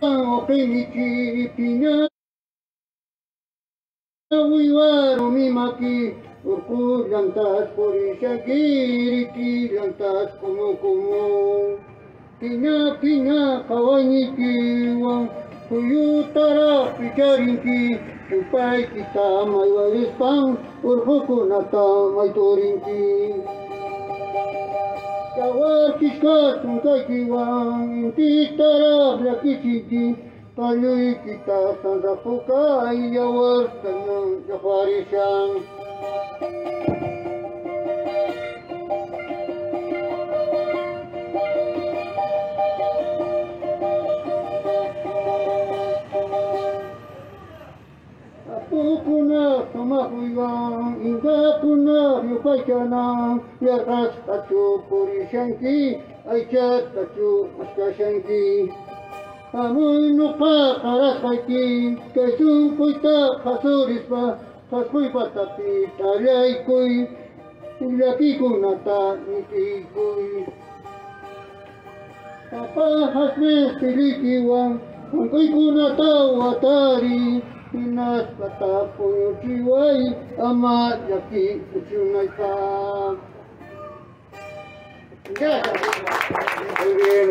Oqinichi piña uywarumi maki urqullantas purishanki ritillantas kumu kumu piña piña qawaynikiwan phuyutaraq picharinki chupaykita maywarispan urqukunata mayturinki Yawarkishka ch'unkaykiwan intitaraq llakichinki qalluykita sanraqpukay yawartañan llaqwarishan. Apukuna sumaq uywan inkakuna yupaychanan yarqasqachu purishanki aychatachu maskashanki hamuy nuqa qarasqayki kay sunquyta qhasurispa qhasquypatapi t'allaykuy llakikunata ñit'iykuy Papa hasmi pilikiwan unquykunata watari hinaspa puñuchiway ama llaki uchunaypaq. Muy bien.